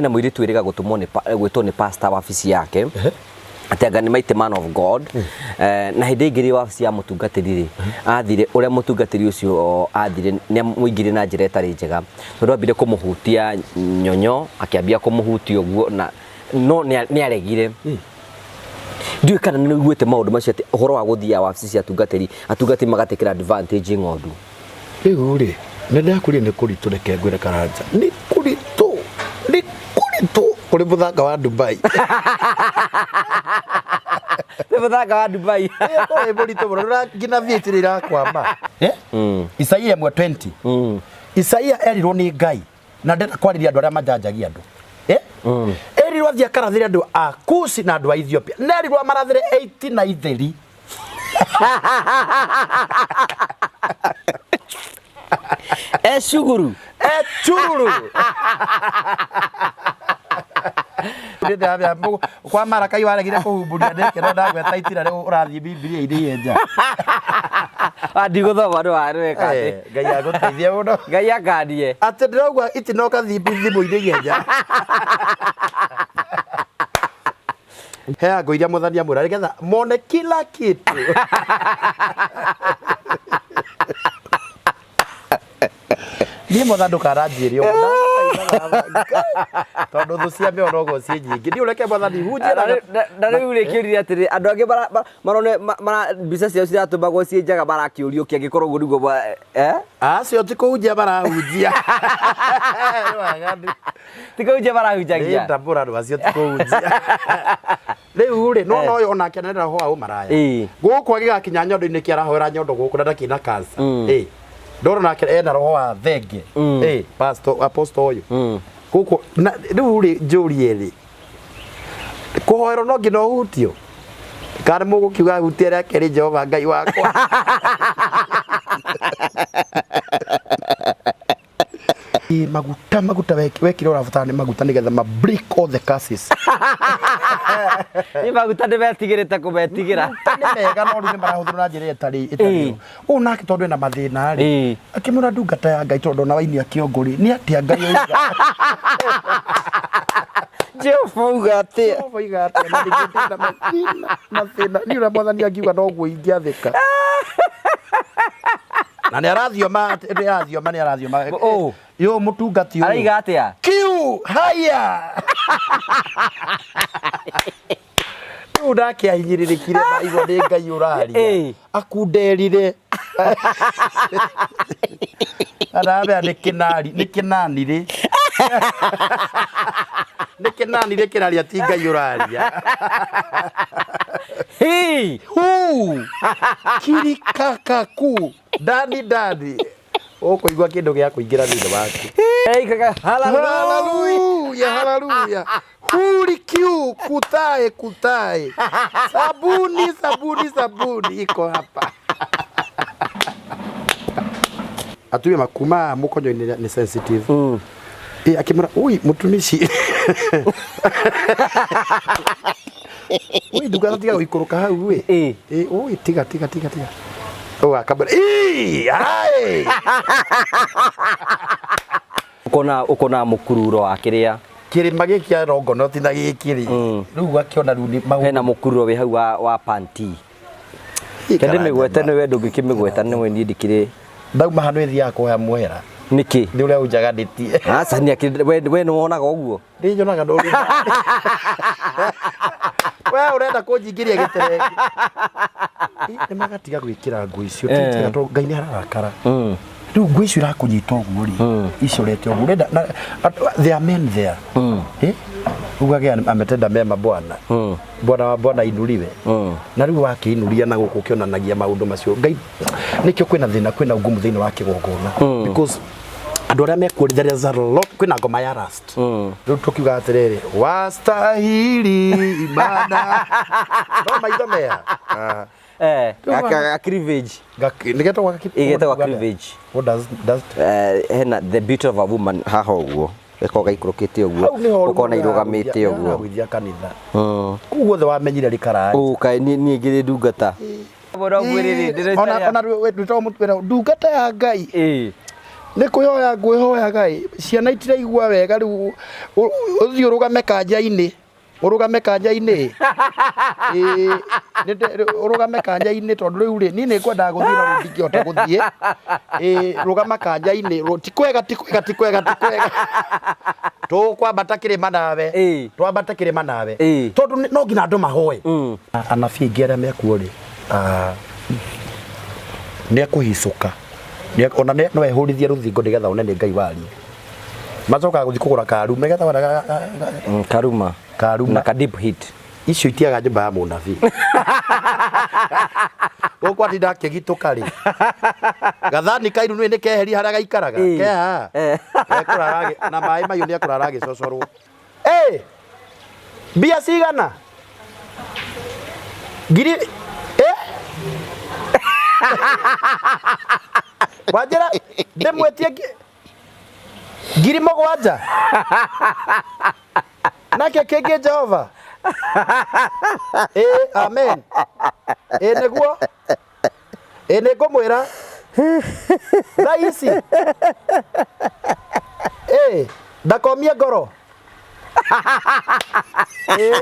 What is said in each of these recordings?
Hena mũirĩtu wĩrĩga gũtũmwo nĩ gwĩtwo nĩ pastor wabici yake atĩ anga nĩ mighty man of God. Na hĩndĩ ĩngĩ rĩ wabici ya mũtungatĩri rĩ athire ũrĩa mũtungatĩri ũcio athire nĩ amũingĩrie na njĩra ĩtarĩ njega tondũ ambire kũmũhutia nyonyo, akĩambia kũmũhutia ũguo na no nĩ aregire. Ndiũĩ kana nĩ ũiguĩte maũndũ macio atĩ ũhoro wa gũthiaga wabici cia atungatĩri, atungatĩri magatekera advantage ng'ondu. Rĩu rĩ, nĩ ndakwĩrire nĩ kũritũ, reke ngwĩre Karanja, nĩ kũritũ, nĩ kũritũ kũrĩ mũthanga wa Dubai. Nĩ mũthanga wa Dubai. Ĩkorwo ĩ mũritũ mũno, ndũra nginya VAT nĩ irakwama. Eh? Isaia 1:20. Isaia erirwo nĩ Ngai na ndenda kwarĩria andũ arĩa majanjagia andũ. Eh? Erirwo athiĩ akarathĩre andũ a Kushi na andũ a Ethiopia. Na erirwo amarathĩre 80 na itheri. E cuguru. E chururu. Kwa mara kai waregire kũhumbũria ndĩkĩra ndagweta itira rĩu ũrathiĩ Bibilia-inĩ ienja. Ndigũthoma ndũ warweka atĩ. Ngai agũteithie mũno. Ngai akanie. Atĩ ndĩrauga itinoka thimũ-inĩ ienja. He angũ iria mwathani amwĩra nĩgetha mone kila kitu. Niĩ mwathani ndũkaranjĩre ũguo tondũ thũ cia mĩono ũguo ciĩ nyingĩ. Niĩ ũreke mwathani hunjie na rĩu rĩ kĩũria atĩrĩ, andũ angĩ marone mbica ciao ciratũmagwo ciĩ njega marakĩũrio kĩ angĩkorwo ũguo nĩguo eh? Acio ti kũhunjia marahunjia. Nĩ waganu. Ti kũhunjia marahunjagia. Nĩ ndambũra andũ acio ti kũhunjia. Rĩu rĩ, no no ũyũ onake nĩ roho wa ũmaraya. Gũkũ agĩgakinya nyondo-inĩ kĩ arahoera nyondo gũkũ na ndakĩna cancer. Ndona nake ena roho wa thenge. Pastor, apostle ũyũ. Gũkũ na rĩu rĩ njũrie rĩ. Kũhoerwo no nginya ũhutio. Kana mũgũkiuga hutie rĩa kerĩ Jehova Ngai wakwa. Ĩ, maguta maguta wekire ũrabatara nĩ maguta nĩgetha ma break all the curses. Nĩ maguta nĩmetigĩrĩte kũmetigĩra. Maguta nĩ mega no rĩu nĩ marahũthĩrwo na njĩra ĩtarĩ ĩtarĩ yo. Ũũ nake tondũ ena mathĩna rĩ, akĩmwĩra ndungata ya Ngai tondũ ona wainia kĩongo rĩ, nĩ atĩa Ngai oiga? Jehova auga atĩa? Jehova oiga atĩa? Na ningĩ ndĩna mathĩna, mathĩna. Niĩ ũrĩa mwathani angiuga noguo ingĩathĩka. Na nĩ arathioma, nĩ arathioma, nĩ arathioma. Ũũ. Yo mũtungati ũyũ. Araiga atĩa? Kiu haya. Rĩu nake ahinyĩrĩrĩkire na igua nĩ Ngai ũraria. Akunderire. Arambea nĩ kĩnari, nĩ kĩnani rĩ. Nĩ kĩnani rĩ kĩraria ti Ngai ũraria. Hii. Hu. Kirikakaku. Dani dani. Ũkũigua kĩndũ gĩa kũingĩra thĩinĩ waku. Hey, hallelujah. Hallelujah, hallelujah. Huri kiu kutae kutae. Sabuni sabuni sabuni iko hapa. Atumia makuma mũkonyo-inĩ nĩ sensitive. Ĩ akĩmwĩra ui mũtumishi. Ui ndungata tiga gũikũrũka hau ĩ. Ĩ ui tiga tiga tiga tiga. Ũũ akamwĩra ii ai. Ukona ukona mũkururo wa kĩrĩa Kĩrĩma gĩkĩ kĩa Longonot na gĩkĩ rĩ. Rĩu gakĩona rĩu nĩ maũndũ. Hena mũkururo wĩ hau wa panti. Reke ndĩmĩgwete nĩwe ndũngĩkĩmĩgweta nĩwe niĩ ndikĩrĩ. Ndauma hano ĩthiaga kũhoya mũhera. Nĩkĩ? Nĩ ũrĩa ũnjaganĩtie. Aca nĩ akĩ we nĩ wonaga ũguo? Nĩ nyonaga no rĩ. We ũrenda kũnjingĩria gĩterenge. Nĩ magatiga gwĩkĩra nguo icio ti njega tondũ Ngai nĩ ararakara. Rĩu nguo icio irakũnyita ũguo rĩ, icorete ũguo ũrenda na there are men there. Eh? Ugage ametenda mema bwana. Bwana wa bwana inuliwe. Na rĩu wakĩinuria na gũkũ ũkĩonanagia maũndũ macio Ngai nĩkĩo kwĩna thĩna kwĩna ungumu thĩinĩ wa kĩgongona because andũ arĩa mekuo there is a lot kwĩna ngoma ya lust rĩu tũkiuga atĩrĩrĩ wastahili imana no maitho meha. Eh, ga cleavage. Nĩgetagwo Ĩgetagwo cleavage. What does Hena the beauty of a woman haha ũguo ĩkoragwo gaikũrũkĩte ũguo hau nĩho ũkona irũgamĩte ũguo ũguo kanitha kũu guothe wamenyire rĩkaraĩ Ũ, kaĩ niĩ ngĩrĩ ndungata ona ndwĩtagwo mũtwĩra ndungata ya Ngai. Nĩ kwĩhoya ngwĩhoyaga ĩ, ciana itiraigua wega rĩu ũthiĩ ũrũgame kanja-inĩ, ũrũgame kanja-inĩ ĩ, ũrũgame kanja-inĩ tondũ rĩu rĩ, niĩ nĩ ngwendaga gũthiĩ no rĩu ndingĩhota gũthiĩ. Ĩ, rũgama kanja-inĩ, ti kwega, ti kwega, ti kwega, ti kwega. Tũkwambata kĩrĩma nawe, twambate kĩrĩma nawe. Tondũ no nginya andũ mahoe. Anabii aingĩ arĩa mekuo rĩ, nĩ ekũhicũka. Ona no ehũrithie rũthingo nĩgetha one nĩ Ngai waria. Macokaga gũthiĩ kũgũra karuma nĩgetha Karuma. Karuma. Na ka deep hit. Icio itiaga nyũmba ya mũnabii. Gũkũ atinda akĩgitũka rĩ. Gathani kairu nĩ nĩ keheria harĩa gaikaraga. Keha. Ekũrara na maĩ mahiũ nĩ ekũrara agĩcocorwo. Ĩ! Mbia cigana? Ngiri ĩ? Wanjĩra ndĩmwĩtie 7,000? Nake kĩngĩ Jehova? Ĩ, amen. Ĩ nĩguo. Ĩ nĩ ngũmwĩra. Thaa ici. Ĩ, ndakomie ngoro. Ĩ,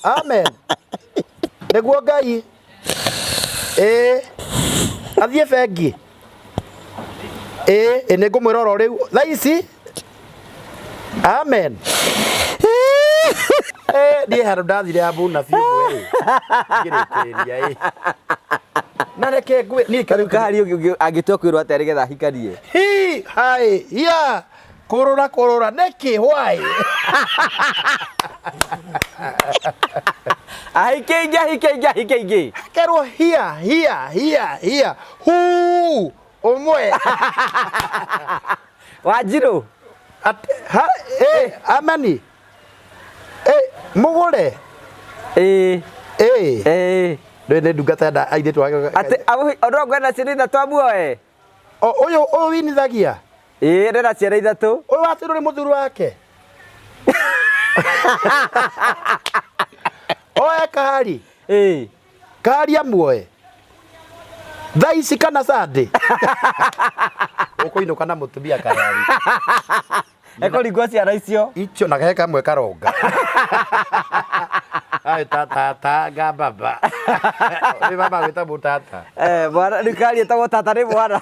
amen. Nĩguo Ngai. Ĩ, athiĩ bengi. Ĩ, ĩ nĩ ngũmwĩra oro rĩu. Thaa ici. Amen. Niĩ handũ ndathire ya mũnabii ũmwe ĩ. Ngĩrĩkĩrĩria ĩ. Na reke ngwĩ niĩ Rĩu kahari ũngĩ angĩtua kwĩrwo atĩa nĩgetha ahikanie? Hi, hai, hiya. Kũrũra kũrũra nĩkĩ why? Ahike ingĩ ahike ingĩ ahike ingĩ. Kerwo hiya hiya hiya hiya. Hu ũmwe. Wanjirũ. Ha, eh, amani. Eh, mũgũre. Ĩĩ. Ĩĩ. Ĩĩ. Ndũĩ nĩ ndungata enda airĩtu ake. Atĩ ũndũ ngwenda ciana ithatũ amuoe. O ũyũ ũyũ winithagia. Ĩĩ ndĩna ciana ithatũ. Ũyũ watirwo nĩ mũthuri wake. Oe kahari. Ĩĩ. Kahari amuoe. Thaa ici kana Sunday. Ũkũinũka na mũtumia kahari. Ekũringwo ciana icio. Icio na he kamwe karonga. Ai tata tata baba. Nĩ baba gwĩta mũtata. Eh, mwana rĩu kahari etagwo tata nĩ mwana.